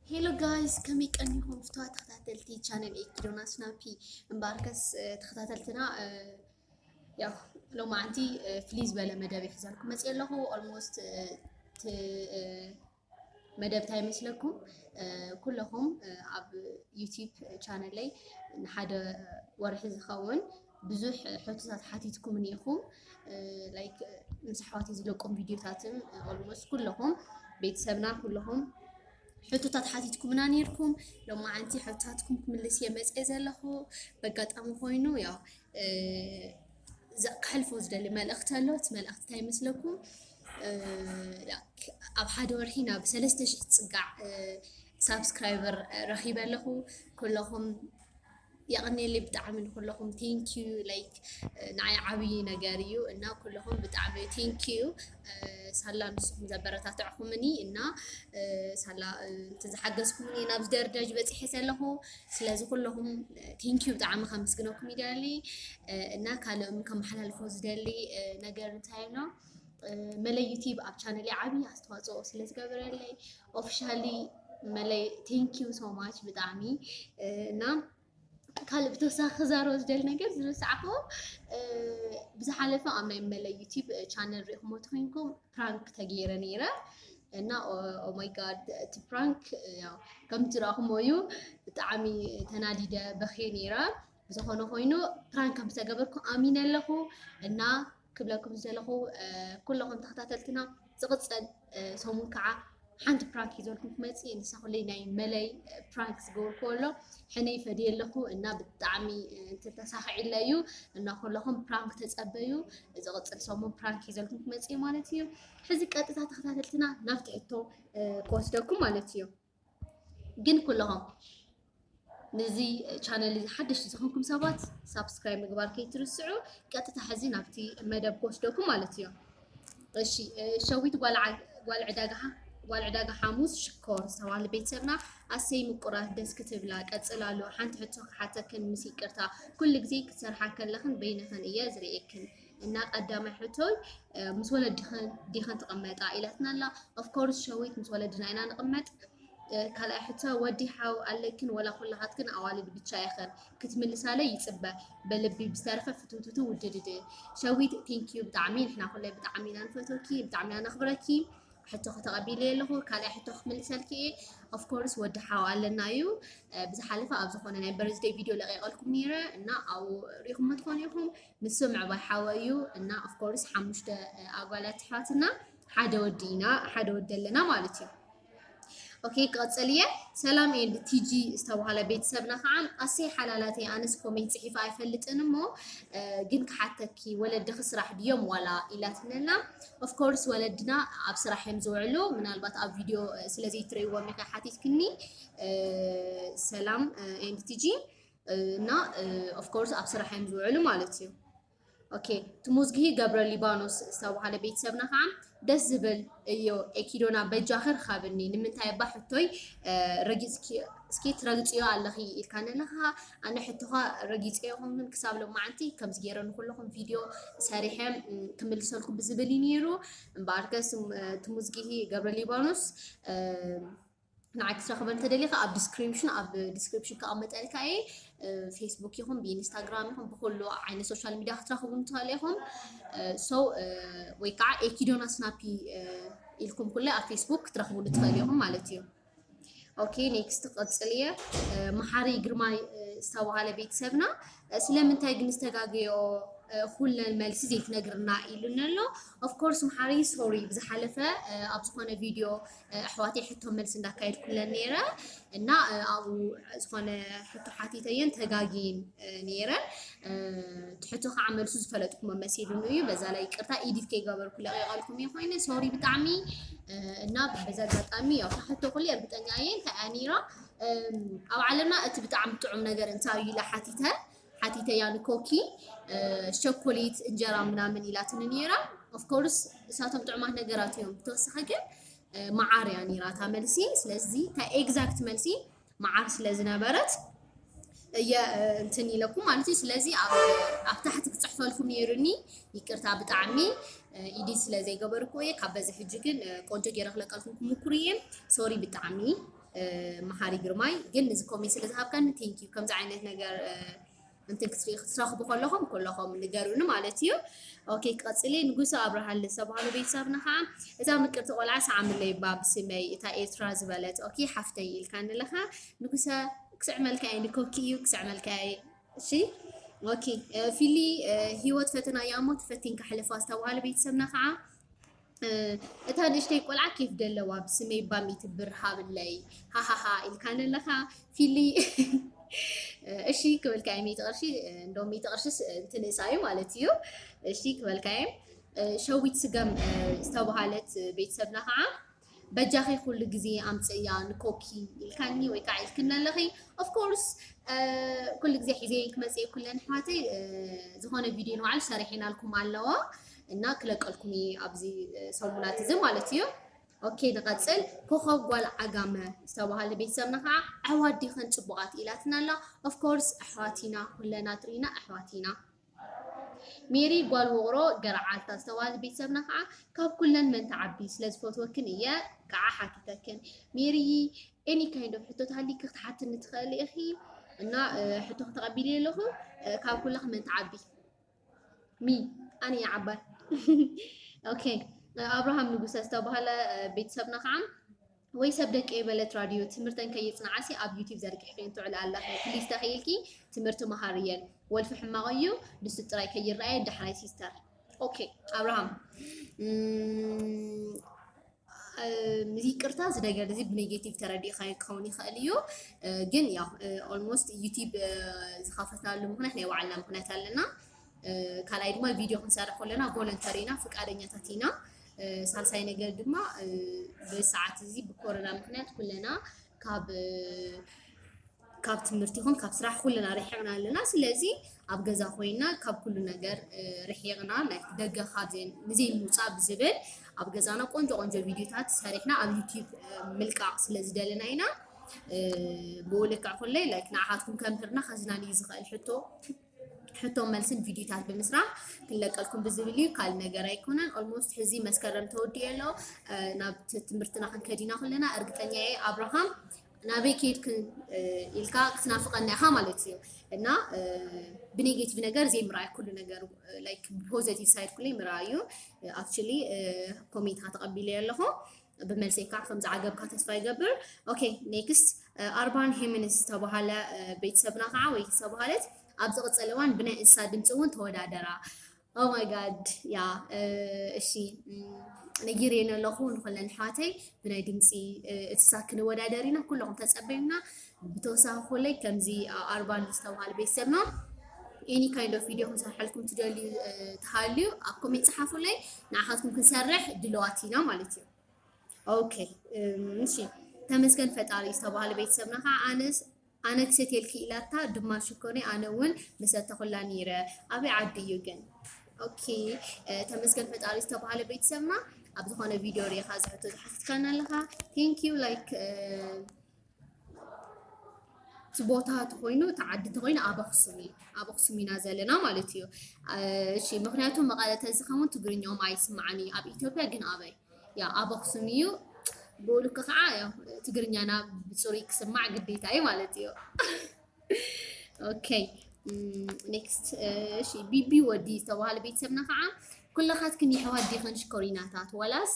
ሄሎ ጋይስ፣ ከመይ ቀኒኹም ፍትዋት ተኸታተልቲ ቻነል ኤኪዶና ስናፒ? እምበኣርከስ ተኸታተልትና፣ ያው ሎማዓንቲ ፍልይ ዝበለ መደብ ይሕዘልኩም መፅእ ኣለኹ። ኦልሞስት መደብ እንታይ ይመስለኩም? ኩለኹም ኣብ ዩቲብ ቻነለይ ንሓደ ወርሒ ዝኸውን ብዙሕ ሕቶታት ሓቲትኩምኒ ኢኹም። ላይክ ምስ ኣሕዋተይ ዝለቆም ቪድዮታትን ኦልሞስት ኩለኹም ቤተሰብና ኩለኹም ሕቶታት ሓቲትኩምና ነይርኩም። ሎማዓንቲ ሕቶታትኩም ክምልስ እየ መፅእ ዘለኹ። በጋጣሚ ኮይኑ ያው ከሕልፎ ዝደሊ መልእኽቲ ኣሎ። እቲ መልእኽቲ እንታይ ይመስለኩም? ኣብ ሓደ ወርሒ ናብ ሰለስተ ሽሕ ፅጋዕ ሳብስክራይበር ረኺበ ኣለኹ። ኩለኹም የቐንየለይ ብጣዕሚ ንኩለኹም። ቴንኪዩ። ላይክ ንዓይ ዓብዪ ነገር እዩ እና ኩለኹም ብጣዕሚ ቴንኪዩ። ሳላ ንስኹም ዘበረታትዕኹምኒ እና ሳላ እንተ ዝሓገዝኩምኒ ናብዚ ደረጃ በፂሐ ዘለኹ። ስለዚ ኩለኹም ቴንኪዩ ብጣዕሚ ከምስግነኩም ይደሊ። እና ካልእ ከመሓላልፎ ዝደሊ ነገር እንታይ ኣሎ? መለይ ዩቲብ ኣብ ቻነል ዓብዪ ኣስተዋፅኦ ስለ ዝገበረለይ ኦፊሻሊ መለይ ቴንኪዩ ሶ ማች ብጣዕሚ። እና ካልእ ብተወሳኺ ክዛረቦ ዝደሊ ነገር ዝረሳዕኹ፣ ብዝሓለፈ ኣብ ናይ መለይ ዩቲብ ቻነል ሪኢኹሞ ተኮይንኩም ፕራንክ ተገይረ ነይረ እና ኦማይ ጋድ እቲ ፕራንክ ያው ከም ዝረእኹሞ እዩ። ብጣዕሚ ተናዲደ በኽየ ነይረ። ብዝኾነ ኮይኑ ፕራንክ ከም ዝተገበርኩ ኣሚነ ኣለኹ እና ክብለኩም ዝደለኹ ኩለኹም ተኸታተልትና ዝቕፅል ሰሙን ከዓ ሓንቲ ፕራንክ ይዘልኩም ክመፅእ። ንሳ ኩለይ ናይ መለይ ፕራንክ ዝገበርኩ ኣሎ ሕነይ ፈድየ ኣለኹ እና ብጣዕሚ እንትን ተሳኺዕለ እዩ እና ኩለኹም ፕራንክ ተፀበዩ። ዝቕፅል ሰሙን ፕራንክ ይዘልኩም ክመፅእ ማለት እዩ። ሕዚ ቀጥታ ተኸታተልትና ናብቲ ሕቶ ክወስደኩም ማለት እዩ። ግን ኩለኹም ነዚ ቻነል እዚ ሓደሽቲ ዝኾንኩም ሰባት ሳብስክራይብ ምግባር ከይትርስዑ። ቀጥታ ሕዚ ናብቲ መደብ ክወስደኩም ማለት እዩ። እሺ ሸዊት ጓል ዕዳጋ ሓሙስ ሽኮር ዝተባህለ ቤተሰብና፣ ኣሰይ ምቁራት ደስ ክትብላ ቀፅላሉ። ሓንቲ ሕቶ ክሓተክን ምስ ይቅርታ፣ ኩሉ ግዜ ክትሰርሓ ከለኽን በይንኽን እየ ዝርእየክን እና ቀዳማይ ሕቶይ ምስ ወለድኽን ዲኽን ትቕመጣ ኢላትና ኣላ። ኦፍኮርስ ሸዊት ምስ ወለድና ኢና ንቕመጥ። ካልኣይ ሕቶ፣ ወዲ ሓው ኣለክን ወላ ኩላኻትክን ኣዋልድ ብቻ ኢኽን? ክትምልሳለይ ይጽበ በልቢ። ብዝተረፈ ፍትውትቱ ውድድድ። ሸዊት ቴንኪዩ ብጣዕሚ፣ ንሕና ኩላይ ብጣዕሚ ኢና ንፈትወኪ፣ ብጣዕሚ ኢና ነኽብረኪ። ሕቶኺ ተቐቢለየ ኣለኹ። ካልኣይ ሕቶ ክምልሰልኪ እየ። ኦፍኮርስ ወዲ ሓው ኣለና እዩ። ብዝሓለፈ ኣብ ዝኾነ ናይ በርዝደይ ቪድዮ ለቂቐልኩም ነይረ እና ኣብኡ ሪኢኹሞ ትኾኑ ኢኹም። ንሱ ምዕባይ ሓወ እዩ እና ኦፍኮርስ ሓሙሽተ ኣጓላት ኣሕዋትና ሓደ ወዲ ኢና፣ ሓደ ወዲ ኣለና ማለት እዩ። ኦኬ ክቐፅል እየ። ሰላም ኤንድ ቲጂ ዝተባሃለ ቤተሰብና ከዓ ኣሰይ ሓላላተይ ኣነስ ኮሜንት ፅሒፈ ኣይፈልጥን እሞ ግን ክሓተኪ ወለድኺ ስራሕ ድዮም ዋላ ኢላትነና። ኦፍኮርስ ወለድና ኣብ ስራሕ እዮም ዝውዕሉ። ምናልባት ኣብ ቪድዮ ስለ ዘይትርእይዎም ኢኻ ሓቲትክኒ። ሰላም ኤንድ ቲጂ እና ኦፍኮርስ ኣብ ስራሕ እዮም ዝውዕሉ ማለት እዩ። ኦኬ ትሙዝግሂ ገብረ ሊባኖስ ዝተባሃለ ቤተሰብና ከዓ ደስ ዝብል እዮ ኤኪዶና በጃኺ ርኸብኒ ንምንታይ እባ ሕቶይ ረጊፅኪ እስኪ ትረግፅዮ ኣለኺ ኢልካኒ ኣለኻ። ኣነ ሕቶኻ ረጊፀዮ ይኹን ግን ክሳብ ሎማዓንቲ ከምዚ ገይረ ንኩልኹም ቪድዮ ሰሪሐ ክምልሰልኩም ብዝብል እዩ ነይሩ። እምበኣርከስ ትሙዝግሂ ገብረ ሊባኖስ ንዓይ ክትረኽበን እንተደሊኻ ኣብ ዲስክሪፕሽን ኣብ ዲስክሪፕሽን ከቐመጠልካ እየ። ፌስቡክ ይኹን ብኢንስታግራም ይኹን ብኩሉ ዓይነት ሶሻል ሚድያ ክትረኽቡ ትኽእሉ ኢኹም። ሶ ወይ ከዓ ኤኪዶና ስናፒ ኢልኩም ኩለ ኣብ ፌስቡክ ክትረኽቡ ትኽእሉ ኢኹም ማለት እዩ። ኦኬ ኔክስት ክቐፅል እየ። መሓሪ ግርማይ ዝተባሃለ ቤተሰብና ስለምንታይ ግን ዝተጋገዮ ኩለን መልሲ ዘይትነግርና ኢሉኒ ኣሎ። ኦፍኮርስ መሓሪ ሶሪ ብዝሓለፈ ኣብ ዝኾነ ቪድዮ ኣሕዋተይ ሕቶ መልሲ እንዳካየድኩለን ነይረ እና ኣብኡ ዝኾነ ሕቶ ሓቲተየን ተጋግየን ነይረን። እቲ ሕቶ ከዓ መልሱ ዝፈለጥኩሞ መሲሉኒ እዩ። በዛ ላይ ይቅርታ ኢዲት ከይገበርኩ ለቂቐልኩም እየ ኮይነ ሶሪ ብጣዕሚ እና በዚ ኣጋጣሚ ያው እታ ሕቶ ኩሉ እርግጠኛ እየ እንታይ እያ ነይራ ኣብ ዓለምና እቲ ብጣዕሚ ጥዑም ነገር እንታይ እዩ ኢለ ሓቲተ ሓቲተያ ንኮኪ ሸኮሌት እንጀራ ምናምን ኢላትኒ ነይራ። ኦፍኮርስ እሳቶም ጥዑማት ነገራት እዮም። ብተወሳኺ ግን መዓር እያ ነይራ እታ መልሲ። ስለዚ እታ ኤግዛክት መልሲ መዓር ስለ ዝነበረት እየ እንትን ኢለኩም ማለት እዩ። ስለዚ ኣብ ታሕቲ ክፅሕፈልኩም ነይሩኒ ይቅርታ ብጣዕሚ ኢዲት ስለ ዘይገበርኩ እየ። ካብ በዚ ሕጂ ግን ቆንጆ ገይረ ክለቀልኩም ክምኩር እየ። ሶሪ ብጣዕሚ መሓሪ ግርማይ። ግን እዚ ኮሜንት ስለ ዝሃብካኒ thank you። ከምዚ ዓይነት ነገር እንትን ክትርኢ ክትረኽቡ ከለኹም ኩለኹም ንገሩኒ ማለት እዩ። ኦኬ፣ ቀጽሊ። ንጉሰ ኣብርሃ ዝተባህሉ ቤተሰብና ከዓ እዛ ምቅርቲ ቆልዓ ሰዓምለይ እባ ብስመይ እታ ኤርትራ ዝበለት። ኦኬ፣ ሓፍተይ ኢልካኒ ኣለኻ ንጉሰ። ክስዕመልካ እየ፣ ንኮኪ እዩ ክስዕመልካ እየ። እሺ፣ ኦኬ። ፊሊ፣ ህይወት ፈተና እያ እሞ ተፈቲንካ ሕለፋ ዝተባህሉ ቤተሰብና ከዓ እታ ንእሽተይ ቆልዓ ኬፍ ደለዋ ብስመይ ባሚቲ ብር ሃብለይ ሃሃሃ ኢልካኒ ኣለኻ ፊሊ። እሺ ክበልካ እየ፣ ሚእቲ ቅርሺ። እንደውም ሚእቲ ቅርሽስ እንትንእሳ እዩ ማለት እዩ። እሺ ክበልካ እየ። ሸዊት ስገም ዝተባሃለት ቤተሰብና ከዓ በጃኺ ኩሉ ግዜ ኣምፅእያ ንኮኪ ኢልካኒ ወይ ከዓ ኢልክኒ ኣለኺ። Of course ኩሉ ግዜ ሒዘ ክመፅእ ኩለን ኣሕዋተይ። ዝኾነ ቪድዮ ንባዕሉ ሰሪሒናልኩም ኣለዎ እና ክለቀልኩም እየ ኣብዚ ሰሙናት እዚ ማለት እዩ። ኦኬ፣ ንቐፅል። ኮኸብ ጓል ዓጋመ ዝተባሃለ ቤተሰብና ከዓ ኣሕዋት ዲኸን ፅቡቓት ኢላትና ኣላ። Of course ኣሕዋት ኢና፣ ኩለና ትርኢና ኣሕዋት ኢና። ሜሪ ጓል ውቕሮ ገርዓልታ ዝተባሃለ ቤተሰብና ከዓ ካብ ኩለን መን ትዓቢ ስለ ዝፈትወክን እየ ከዓ ሓቲተክን። ሜሪ any kind of ሕቶ ተሃልይኪ ክትሓትኒ ትኽእሊ ኢኺ እና ሕቶ ተቐቢለ ኣለኹ። ካብ ኩለኺ መን ትዓቢ? ሚ ኣነ እየ ዓባይ። ኦኬ፣ ኣብርሃም ንጉሰ ዝተባሃለ ቤተሰብና ከዓ ወይ ሰብ ደቂ የበለት ራድዮ ትምህርተን ከየጽንዓሲ ኣብ ዩቲብ ዘርጊሕክየን ትውዕላ ኣለኺ። ፕሊዝ ተኽኢልኪ ትምህርቲ መሃርየን። ወልፊ ሕማቕ እዩ፣ ንሱ ጥራይ ከይረኣየ ዳሕራይ ሲስተር። ኦኬ ኣብርሃም፣ እም፣ እም፣ ይቅርታ፣ እዚ ነገር እዚ ብኔጌቲቭ ተረዲእካዮ ክኸውን ይኽእል እዩ። እ፣ ግን ያው ኦልሞስት ዩቲብ ዝኸፈትናሉ ምክንያት ናይ ባዕልና ምክንያት ኣለና። ካልኣይ ድማ ቪድዮ ክንሰርሕ ከለና ቮለንተሪ ኢና፣ ፍቃደኛታት ኢና። ሳልሳይ ነገር ድማ ብሰዓት እዚ ብኮሮና ምክንያት ኩለና ካብ ካብ ትምህርቲ ይኹን ካብ ስራሕ ኩልና ርሒቕና ኣለና። ስለዚ ኣብ ገዛ ኮይና ካብ ኩሉ ነገር ርሒቕና ናይ ደገ ካብ ንዘይምውፃእ ብዝብል ኣብ ገዛና ቆንጆ ቆንጆ ቪድዮታት ሰሪሕና ኣብ ዩቲዩብ ምልቃቕ ስለ ዝደለና ኢና። ብኡ ልክዕ ኩለይ ላይክ ንዓኻትኩም ከምህርና ከዝናኒ ዝኽእል ሕቶ ሕቶ መልስን ቪድዮታት ብምስራሕ ክንለቀልኩም ብዝብል እዩ። ካልእ ነገር ኣይኮነን። ኦልሞስት ሕዚ መስከረም ተወዲኡ ኣሎ። ናብ ትምህርትና ክንከድ ኢና ኩለና። እርግጠኛ እየ ኣብርሃም ናበይ ከይድክን ኢልካ ክትናፍቀና ኢኻ ማለት እዩ። እና ብኔጌቲቭ ነገር ዘይምርኣይ ኩሉ ነገር ላይክ ብፖዘቲቭ ሳይድ ኩለይ ምርኣይ እዩ። ኣክቹሊ ኮሜንትካ ተቐቢለ ኣለኹ። ብመልሰይ ከዓ ከም ዝዓገብካ ተስፋ ይገብር። ኦኬ ኔክስት ኣርባን ሄሚንስ ዝተባሃለ ቤተሰብና ከዓ ወይ ዝተባሃለት ኣብ ዝቕፅል እዋን ብናይ እንስሳ ድምፂ እውን ተወዳደራ። ኦማይ ጋድ ያ እሺ ነጊሬን ኣለኹ ንኩለን ኣሕዋተይ ብናይ ድምፂ እንስሳ ክንወዳደር ኢና። ኩለኹም ተፀበዩና። ብተወሳኺ ኩለይ ከምዚ ኣርባን ዝተባሃለ ቤተሰብና any kind of video ክንሰርሐልኩም ትደልዩ ተሃልዩ ኣብ ኮሜንት ፀሓፉለይ። ንዓኻትኩም ክንሰርሕ ድለዋት ኢና ማለት እዩ። ኦኬ እሺ ተመስገን ፈጣሪ ዝተባሃለ ቤተሰብና ከዓ ኣነስ ኣነ ክሰትየልኪ ኢላታ ድማ ሽኮኒ ኣነ እውን ምሰተኹላ ነይረ። ኣበይ ዓዲ እዩ ግን? ኦኬ ተመስገን ፈጣሪ ዝተባሃለ ቤተሰብና ኣብ ዝኾነ ቪድዮ ሪኢኻ ዝሕቶ ዝሓትትካና ኣለኻ። Thank you like እቲ ቦታ ተኮይኑ እቲ ዓዲ ተኮይኑ ኣብ ኣክሱም እዩ ኣብ ኣክሱም ኢና ዘለና ማለት እዩ። እሺ ምክንያቱ መቐለ ተዝኸውን ትግርኛኦም ኣይስማዕን እዩ ኣብ ኢትዮጵያ ግን ኣበይ ያ ኣብ ኣክሱም እዩ። ብኡ ልክ ከዓ ያው ትግርኛና ብፅሩይ ክስማዕ ግዴታ እዩ ማለት እዩ። ኦኬ ኔክስት እሺ ቢቢ ወዲ ዝተባሃለ ቤተሰብና ከዓ ኩለኻትክን የሕዋት ዲኽን ሽኮሪናታት ዋላስ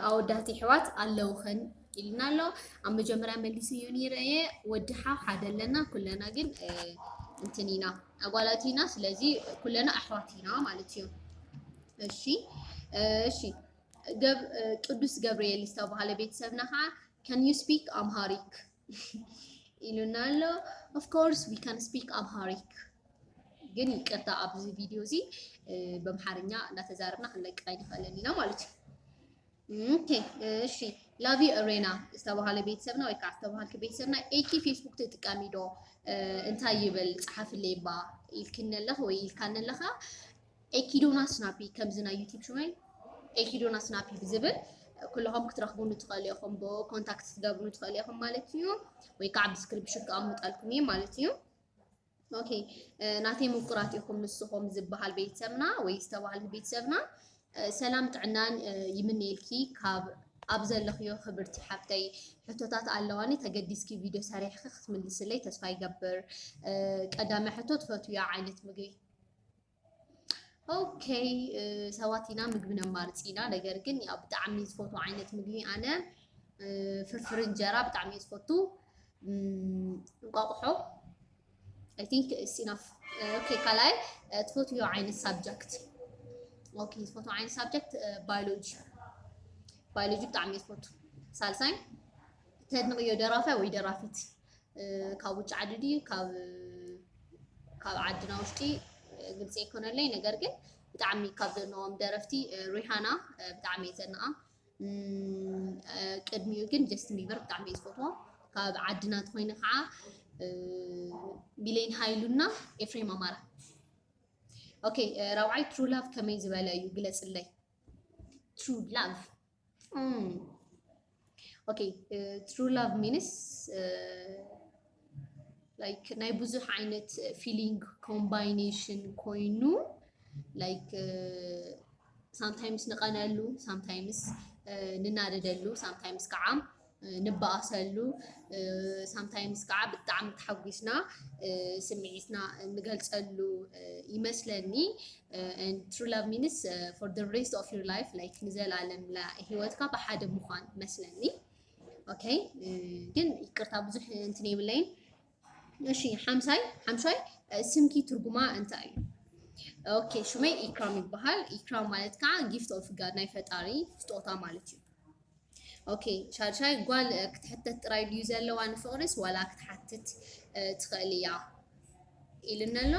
ኣወዳት የሕዋት ኣለውኽን ኢልና ኣሎ። ኣብ መጀመርያ መሊሰዮ ነይረ እየ ወዲ ሓው ሓደ ኣለና ኩለና ግን እንትን ኢና ኣጓላት ኢና ስለዚ ኩለና ኣሕዋት ኢና ማለት እዩ። እሺ እሺ ቅዱስ ገብርኤል ዝተባሃለ ቤተሰብና ከዓ can you speak Amharic ኢሉና ኣሎ። Of course we can speak Amharic ግን ይቅርታ ኣብዚ ቪድዮ እዚ በምሓርኛ እንዳተዛረብና ክንለቅቕ ኣይንኽእልን ኢና ማለት እዩ። ኦኬ እሺ ላቪ ሬና ዝተባሃለ ቤተሰብና ወይ ከዓ ዝተባሃልኪ ቤተሰብና ኤኪ ፌስቡክ ትጥቀሚ ዶ እንታይ ይብል ፀሓፍለይ ባ ኢልክኒ ኣለኽ ወይ ኢልካኒ ኣለኻ። ኤኪዶና ስናፒ ከምዚ ናይ ዩቲብ ሽመይ ኤኪዶና ስናፒ ብዝብል ኩለኹም ክትረኽቡኒ ትኽእሉ ኢኹም ብኮንታክት ክትገብሩኒ ትኽእሉ ኢኹም ማለት እዩ። ወይ ከዓ ብዲስክሪፕሽን ክኣምጠልኩም እዩ ማለት እዩ። ኦኬ ናተይ ምቁራት ኢኹም ንስኹም ዝበሃል ቤተሰብና ወይ ዝተባህለ ቤተሰብና ሰላም ጥዕናን ይምነየልኪ ካብ ኣብ ዘለኽዮ ክብርቲ ሓፍተይ፣ ሕቶታት ኣለዋኒ፣ ተገዲስኪ ቪድዮ ሰሪሕኺ ክትምልስለይ ተስፋ ይገብር። ቀዳማይ ሕቶ፣ ትፈትውዮ ዓይነት ምግቢ? ኦኬ፣ ሰባት ኢና፣ ምግቢ ነማርፅ ኢና። ነገር ግን ያው ብጣዕሚ ዝፈትዎ ዓይነት ምግቢ ኣነ ፍርፍር እንጀራ ብጣዕሚ ዝፈቱ፣ እንቋቑሖ። I think it's enough። ኦኬ፣ ካልኣይ ትፈትውዮ ዓይነት ሳብጀክት? ኦኬ፣ ዝፈትዎ ዓይነት ሳብጀክት ባዮሎጂ። ባዮሎጂ ብጣዕሚ ዝፈቱ። ሳልሳይ ተድንቕዮ ደራፋይ ወይ ደራፊት? ካብ ውጭ ዓዲ ድዩ ካብ ዓድና ውሽጢ ግልፂ ኣይኮነለይ። ነገር ግን ብጣዕሚ ካብ ዘድንቖም ደረፍቲ ሪሃና ብጣዕሚ እየ ዘድንቓ። ቅድሚኡ ግን ጀስትን ቢበር ብጣዕሚ እየ ዝፈትዎ። ካብ ዓድና እንተኾይኑ ከዓ ቢሌን ሃይሉና ኤፍሬም ኣማራ። ኦኬ፣ ራብዓይ ትሩ ላቭ ከመይ ዝበለ እዩ ግለፅለይ? ትሩ ላቭ ኦኬ፣ ትሩ ላቭ ሚንስ ላይክ ናይ ብዙሕ ዓይነት ፊሊንግ ኮምባይኔሽን ኮይኑ ላይክ ሳምታይምስ ንቐነሉ፣ ሳምታይምስ ንናደደሉ፣ ሳምታይምስ ከዓ ንበኣሰሉ፣ ሳምታይምስ ከዓ ብጣዕሚ ተሓጒስና ስምዒትና ንገልፀሉ ይመስለኒ። True love means for the rest of your life, like ንዘላለም ህይወትካ ብሓደ ምዃን መስለኒ። ኦኬ፣ ግን ይቅርታ ብዙሕ እንትን የብለይን። እሺ፣ ሓምሳይ ሓምሻይ ስምኪ ትርጉማ እንታይ እዩ? ኦኬ፣ ሽመይ ኢክራም ይበሃል። ኢክራም ማለት ከዓ ጊፍት ኦፍ ጋድ፣ ናይ ፈጣሪ ስጦታ ማለት እዩ። ኦኬ፣ ሻድሻይ ጓል ክትሕተት ጥራይ ድዩ ዘለዋ ንፍቅሪስ ዋላ ክትሓትት ትኽእል እያ ኢልኒ ኣሎ።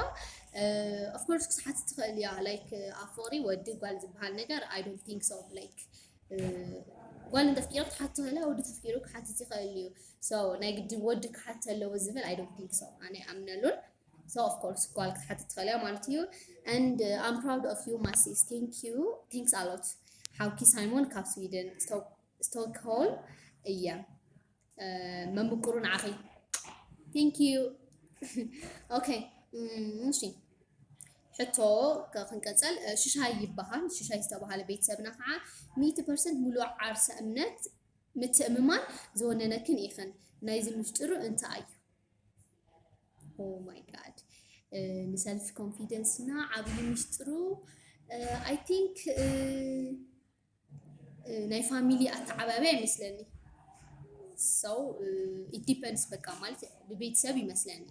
Of course ክትሓትት ትኽእል እያ። Like ኣብ ፍቅሪ ወዲ ጓል ዝበሃል ነገር I don't think so. Like ጓል እንተፍቂሩ ክትሓትት ትኽእል እያ፣ ወዲ ተፍቂሩ ክሓትት ይኽእል እዩ። So ናይ ግድን ወዲ ክሓትት ኣለዎ ዝብል I don't think so። ኣነ ኣይኣምነሉን። So of course ጓል ክትሓትት ትኽእል እያ ማለት እዩ። And I'm proud of you ማሲስ። Thank you. Thanks a lot ሓውኪ ሳይሞን ካብ ስዊድን ስቶክሆልም እየ። መምቅሩ ንዓኺ። Thank you. ኦኬ፣ እሺ፣ ሕቶ ክንቀፀል። ሽሻይ ይበሃል። ሽሻይ ዝተባሃለ ቤተሰብና ከዓ ሚእቲ ፐርሰንት ሙሉእ ዓርሰ እምነት ምትእምማን ዝወነነክን ኢኽን። ናይዚ ምስጢሩ እንታይ እዩ? Oh my God፣ ንሰልፍ ኮንፊደንስና ዓብዪ ምስጢሩ I think ናይ ፋሚሊ ኣተዓባብያ ይመስለኒ። So it depends በቃ፣ ማለት ብቤተሰብ ይመስለኒ።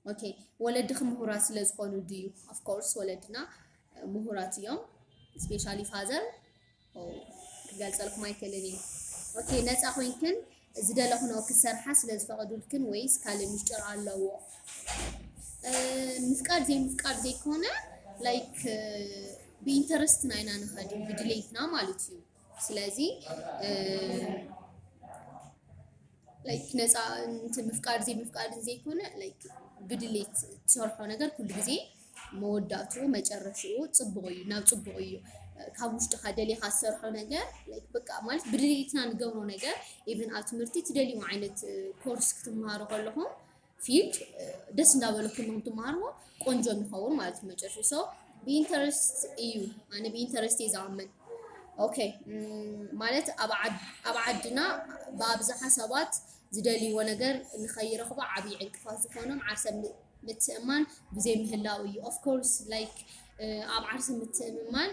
ኦኬ፣ ወለድኺ ምሁራት ስለ ዝኾኑ ድዩ? Of course ወለድና ምሁራት እዮም። Especially father ክገልፀልኩም ኣይክእልን እዩ። ኦኬ፣ ነፃ ኮይንክን ዝደለኽንኦ ክትሰርሓ ስለ ዝፈቐዱልክን ወይስ ካልእ ምስጢር ኣለዎ? ምፍቃድ ዘይምፍቃድ ዘይኮነ፣ like ብኢንተረስትና ኢና ንኸድ፣ ብድሌትና ማለት እዩ። ስለዚ like ነፃ እንትን ምፍቃድ ዘይምፍቃድን ዘይኮነ፣ like ብድሌት ትሰርሖ ነገር ኩሉ ግዜ መወዳእትኡ መጨረሽኡ ፅቡቕ እዩ፣ ናብ ፅቡቕ እዩ። ካብ ውሽጥኻ ደሊኻ ዝሰርሖ ነገር like በቃ ማለት ብድሌትና ንገብሮ ነገር፣ even ኣብ ትምህርቲ ትደልዩ ዓይነት ኮርስ ክትመሃሩ ከለኹም ፊልድ ደስ እንዳበለኩም ንክትመሃርዎ ቆንጆ ንኸውን ማለት እዩ መጨረሽኡ። So ብኢንተረስት እዩ፣ ኣነ ብኢንተረስት እየ ዝኣምን። ኦኬ፣ ማለት ኣብ ዓድና ብኣብዝሓ ሰባት ዝደልይዎ ነገር ንኸይረኽቡ ዓብዪ ዕንቅፋት ዝኾኖም ዓርሰ ምትእምማን ብዘይምህላው እዩ። Of course like ኣብ ዓርሰ ምትእምማን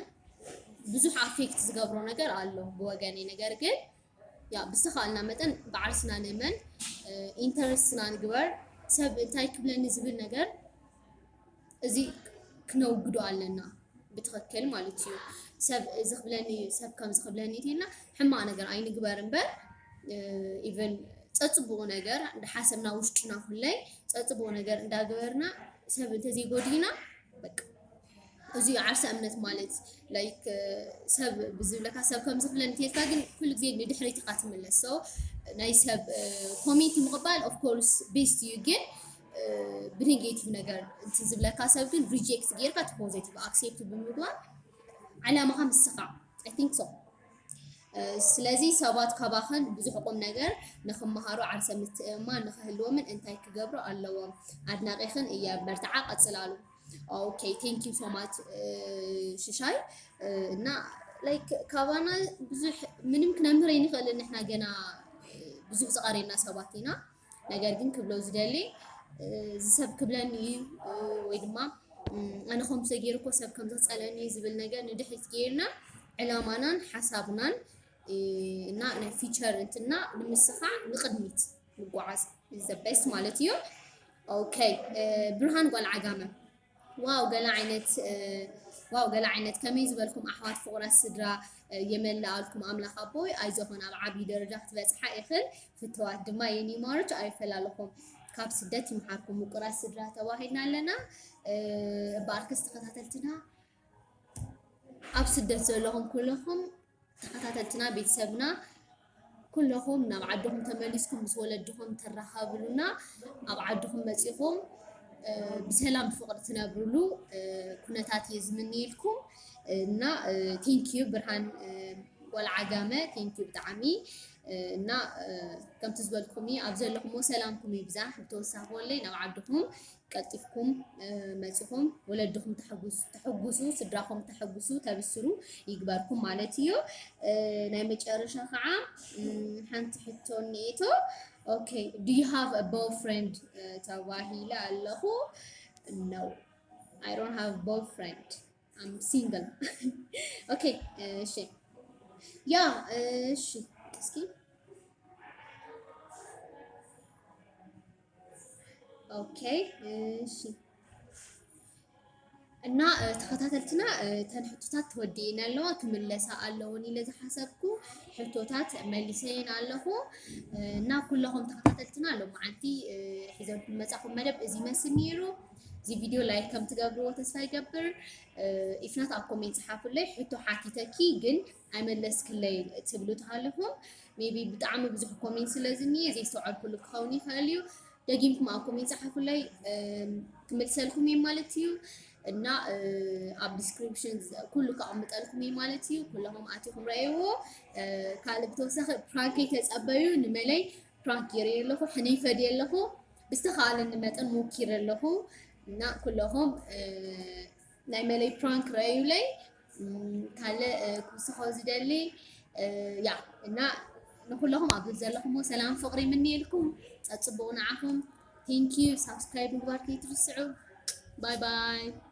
ብዙሕ ኣፌክት ዝገብሮ ነገር ኣሎ ብወገነይ። ነገር ግን ያ ብዝተኻእልና መጠን ብዓርስና ንእመን፣ ኢንተረስትና ንግበር። ሰብ እንታይ ክብለኒ ዝብል ነገር እዚ ክነውግዶ ኣለና ብትኽክል ማለት እዩ። ሰብ እዚ ክብለኒ፣ ሰብ ከምዚ ክብለኒ ኢልና ሕማቕ ነገር ኣይንግበር እምበር፣ ኢቨን ፀፅቡቑ ነገር እንዳሓሰብና ውሽጥና ኩለይ ፀፅቡቑ ነገር እንዳገበርና ሰብ እንተዘይጎዲና በቃ እዚ ዓርሰ እምነት ማለት like ሰብ ብዝብለካ ሰብ ከም ዝኽብለኒ ተልካ ግን ኩሉ ግዜ ንድሕሪት ኢኻ ትምለስ። So ናይ ሰብ ኮሜንት ምቕባል of course ቤስት እዩ፣ ግን ብኔጌቲቭ ነገር እንትን ዝብለካ ሰብ ግን ሪጀክት ጌርካ እቲ ፖዘቲቭ ኣክሴፕት ብምግባር ዓላማኻ ምስኻዕ። I think so። ስለዚ ሰባት ካባኽን ብዙሕ ቁም ነገር ንኽመሃሩ ዓርሰ ምትእምማን ንኽህልዎምን እንታይ ክገብሩ ኣለዎም? ኣድናቒኽን እየ፣ በርትዓ ቀፅላሉ። Okay, thank you so much ሽሻይ። እና like ካባና ብዙሕ ምንም ክነምህር ኣይንኽእልን። ንሕና ገና ብዙሕ ዝቐረየና ሰባት ኢና። ነገር ግን ክብሎ ዝደሊ እዚ ሰብ ክብለኒ እዩ ወይ ድማ ኣነ ከምዚ ተገይሩ እኮ ሰብ ከም ዘፀለኒ ዝብል ነገር ንድሕሪት ገይርና ዕላማናን ሓሳብናን እና ናይ ፊቸር እንትና ንምስኻዕ ንቕድሚት ምጓዓዝ is the best ማለት እዩ። ኦኬ ብርሃን ጓል ዓጋመ ዋው ገለ ዓይነት ዋው ገለ ዓይነት ከመይ ዝበልኩም ኣሕዋት ፍቑራት ስድራ የመልኣልኩም ኣምላኽ ኣቦይ። ኣይዞኽን ኣብ ዓብዪ ደረጃ ክትበፅሓ ኢኽን ፍትዋት ድማ የኔ ማሮች ኣይፈላለኹም። ካብ ስደት ይምሓርኩም ምቁራት ስድራ ተባሂልና ኣለና። እምበኣርከስ ተኸታተልትና ኣብ ስደት ዘለኹም ኩለኹም ተኸታተልትና ቤተሰብና ኩለኹም ናብ ዓድኹም ተመሊስኩም ምስ ወለድኹም ተራኸብሉና ኣብ ዓድኹም መፂኹም ብሰላም ብፍቕሪ ትነብርሉ ኩነታት እየ ዝምንየልኩም። እና thank you ብርሃን ጓል ዓጋመ thank you ብጣዕሚ። እና ከምቲ ዝበልኩም ኣብ ዘለኹሞ ሰላምኩም ይብዛሕ። ብተወሳኺ ወለይ ናብ ዓድኹም ቀልጢፍኩም መፂኹም ወለድኹም ተሕጉሱ፣ ስድራኹም ተሕጉሱ፣ ተብስሩ ይግበርኩም ማለት እዩ። ናይ መጨረሻ ከዓ ሓንቲ ሕቶ እኒኤቶ። Okay do you have a boyfriend ተባሂለ ኣለኹ። No, I don't have boyfriend, I'm single. Okay እሺ ያ እሺ እስኪ okay እሺ እና ተኸታተልትና እተን ሕቶታት ተወዲእን ኣለዋ ክምለሳ ኣለውን ኢለ ዝሓሰብኩ ሕቶታት መሊሰየን ኣለኹ። እና ኩለኹም ተኸታተልትና ሎመዓንቲ ሒዘልኩም መፃኹም መደብ እዚ ይመስል ነይሩ። እዚ ቪድዮ like ከም ትገብርዎ ተስፋ ይገብር። ኢፍናት ኣብ ኮሜንት ፀሓፉለይ ሕቶ ሓቲተኪ ግን ኣይመለስክለይ ትብሉ ተሃለኹም maybe ብጣዕሚ ብዙሕ ኮሜንት ስለ ዝኒየ ዘይስተውዐልኩሉ ክኸውን ይኽእል እዩ። ደጊምኩም ኣብ ኮሜንት ፀሓፉለይ ክምልሰልኩም እየ ማለት እዩ። እና ኣብ description ኩሉ ከቐምጠልኩም እየ ማለት እዩ። ኩለኹም ኣቲኹም ረእይዎ። ካልእ ብተወሳኺ ፕራንክ ይተፀበዩ ንመለይ ፕራንክ ገይረ ኣለኹ ሕነይ ፈድየ ኣለኹ። ብዝተኻእለኒ መጠን ሞኪረ ኣለኹ። እና ኩለኹም ናይ መለይ ፕራንክ ረእዩለይ። ካልእ ክውስኾ ዝደሊ ያ እና ንኩለኹም ኣብ ዘለኹሞ ሰላም ፍቕሪ ምንየልኩም። ፀፅቡቕ ንዓኹም። Thank you subscribe ምግባር ከይትርስዑ። Bye bye።